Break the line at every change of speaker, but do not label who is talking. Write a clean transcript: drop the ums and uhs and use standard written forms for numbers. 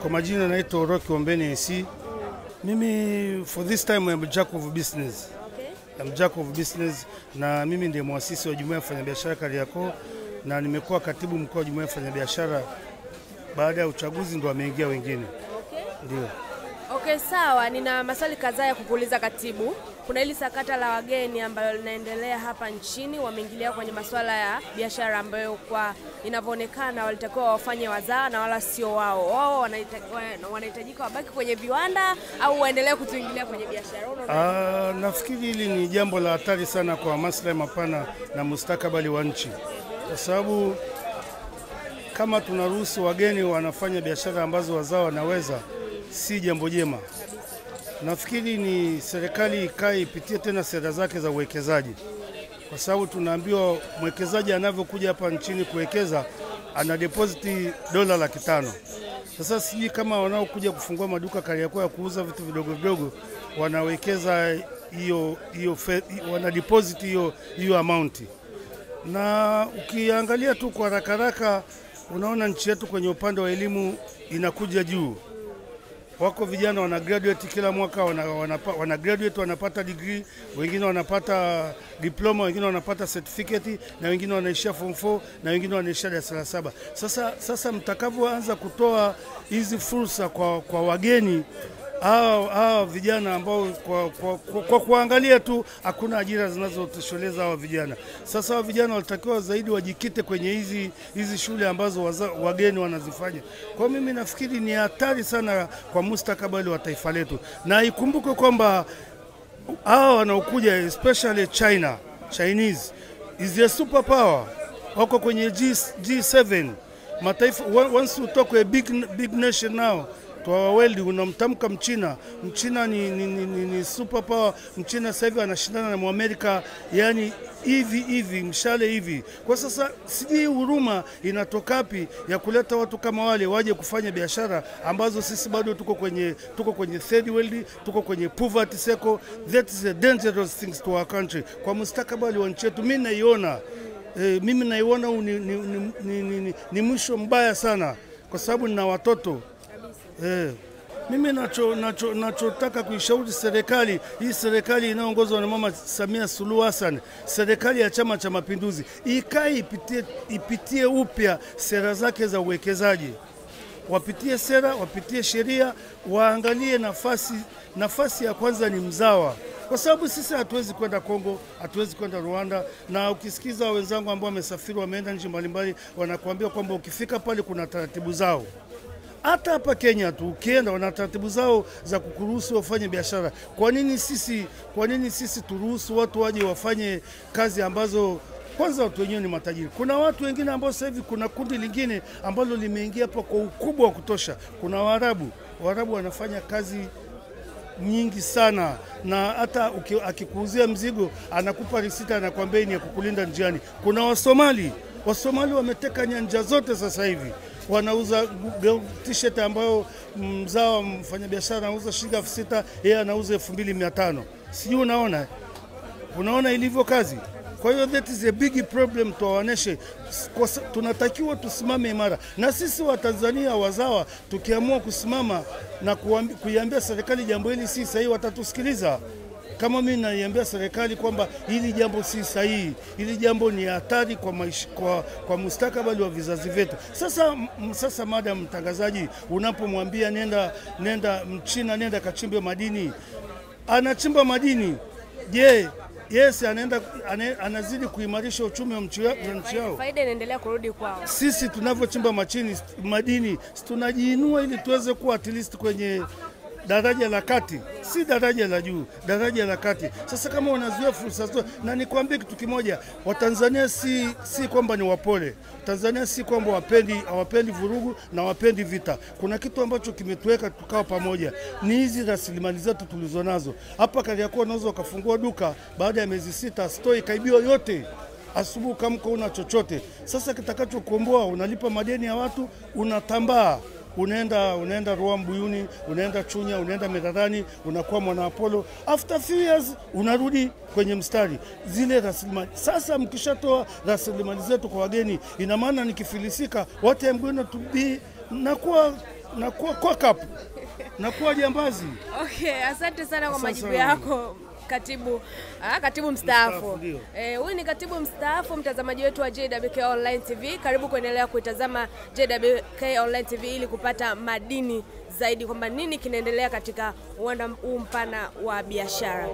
Kwa majina naitwa Rocky Ombeni AC. Mimi for this time I'm jack of business. I'm jack of business na mimi ndiye muasisi wa Jumuiya ya Wafanyabiashara Kariakoo na nimekuwa katibu mkuu wa Jumuiya ya Wafanyabiashara. Baada ya uchaguzi ndo wameingia wengine. Ndio.
Okay, sawa, nina maswali kadhaa ya kukuuliza katibu. Kuna hili sakata la wageni ambalo linaendelea hapa nchini, wameingilia kwenye masuala ya biashara ambayo kwa inavyoonekana walitakiwa wafanye wazaa na wala sio wao. Wao wanahitajika wabaki kwenye viwanda au waendelee kutuingilia kwenye biashara?
Nafikiri hili ni jambo la hatari sana kwa maslahi mapana na mustakabali wa nchi. Kwa sababu kama tunaruhusu wageni wanafanya biashara ambazo wazao wanaweza, si jambo jema. Nafikiri ni serikali ikae ipitie tena sera zake za uwekezaji. Kwa sababu tunaambiwa mwekezaji anavyokuja hapa nchini kuwekeza ana deposit $500,000. Sasa sijui kama wanaokuja kufungua maduka Kariakoo ya kuuza vitu vidogo vidogo wanawekeza hiyo wana deposit hiyo amount. Na ukiangalia tu kwa haraka haraka unaona nchi yetu kwenye upande wa elimu inakuja juu. Wako vijana wana graduate kila mwaka, wana graduate wanapata degree, wengine wanapata diploma, wengine wanapata certificate, na wengine wanaishia form 4 na wengine wanaishia darasa la 7. Sasa mtakavyoanza kutoa hizi fursa kwa wageni hao vijana ambao kwa kuangalia tu hakuna ajira zinazotosheleza hao vijana. Sasa hao vijana walitakiwa zaidi wajikite kwenye hizi shule ambazo wageni wanazifanya. Kwa mimi nafikiri ni hatari sana kwa mustakabali wa taifa letu. Na ikumbuke kwamba hao wanaokuja especially China, Chinese is a superpower. Wako kwenye G7. Mataifa once you talk a big nation now to our world, unamtamka Mchina. Mchina ni superpower. Mchina sasa hivi anashindana na Muamerika, yani hivi mshale hivi. Kwa sasa sijui huruma inatoka wapi ya kuleta watu kama wale waje kufanya biashara ambazo sisi bado tuko kwenye third world, tuko kwenye poverty circle. That is a dangerous thing to our country. Kwa mustakabali wa nchi yetu mimi naiona. Mimi naiona ni mwisho mbaya sana kwa sababu nina watoto. Mimi nachotaka kuishauri serikali, hii serikali inayoongozwa na Mama Samia Suluhu Hassan, serikali ya Chama cha Mapinduzi, ikae ipitie upya sera zake za uwekezaji. Wapitie sera, wapitie sheria, waangalie nafasi ya kwanza ni mzawa. Kwa sababu sisi hatuwezi kwenda Kongo, hatuwezi kwenda Rwanda, na ukisikiza wenzangu ambao wamesafiri wameenda nchi mbalimbali wanakuambia kwamba ukifika pale kuna taratibu zao. Hata hapa Kenya tu ukienda wana taratibu zao za kukuruhusu wafanye biashara. Kwa nini sisi turuhusu watu waje wafanye kazi ambazo kwanza watu wenyewe ni matajiri? Kuna watu wengine ambao sasa hivi kuna kundi lingine ambalo limeingia hapa kwa ukubwa wa kutosha. Kuna Waarabu. Waarabu wanafanya kazi nyingi sana, na hata akikuuzia mzigo anakupa risiti anakuambia ni ya kukulinda njiani. Kuna Wasomali. Wasomali wameteka nyanja zote sasa hivi. Wanauza t-shirt ambayo mzao mfanyabiashara anauza shilingi 6,000, yeye anauza 2,500. Sijui unaona? Unaona ilivyo kazi? Kwa hiyo that is a big problem to our nation. Tunatakiwa tusimame imara. Na sisi wa Tanzania wazawa tukiamua kusimama na kuiambia serikali jambo hili si sahihi, watatusikiliza. Kama mimi naiambia serikali kwamba hili jambo si sahihi, hili jambo ni hatari kwa maisha, kwa mustakabali wa vizazi vyetu. Sasa madam mtangazaji, unapomwambia nenda Mchina nenda kachimbe madini, anachimba madini. Je, yes, anaenda anazidi kuimarisha uchumi wa nchi yao.
Faida inaendelea kurudi kwao.
Sisi tunavyochimba madini, tunajiinua ili tuweze kuwa at least kwenye daraja la kati, si daraja la juu, daraja la kati. Sasa kama wanazuia fursa zote, na nikwambie kitu kimoja, Watanzania si kwamba ni wapole. Tanzania si kwamba hawapendi vurugu na hawapendi vita. Kuna kitu ambacho kimetuweka tukawa pamoja, ni hizi rasilimali zetu tulizonazo. Hapa Kariakoo unaweza ukafungua duka baada ya miezi 6 store ikaibiwa yote. Asubuhi kama una chochote. Sasa kitakachokuomboa, unalipa madeni ya watu, unatambaa. Unaenda Ruaha Mbuyuni, unaenda Chunya, unaenda Mererani, unakuwa mwana Apollo. After few years unarudi kwenye mstari. Zile rasilimali. Sasa mkishatoa rasilimali zetu kwa wageni, ina maana nikifilisika, what I'm going to be, nakuwa Nakuwa kwa nakuwa jambazi.
Okay, asante sana kwa
Asante
majibu
sana.
yako katibu, katibu mstaafu.
Ndio.
Huyu ni katibu mstaafu, mtazamaji wetu wa JWK Online TV. Karibu kuendelea kuitazama JWK Online TV ili kupata madini zaidi kwamba nini kinaendelea katika uwanda huu mpana wa biashara.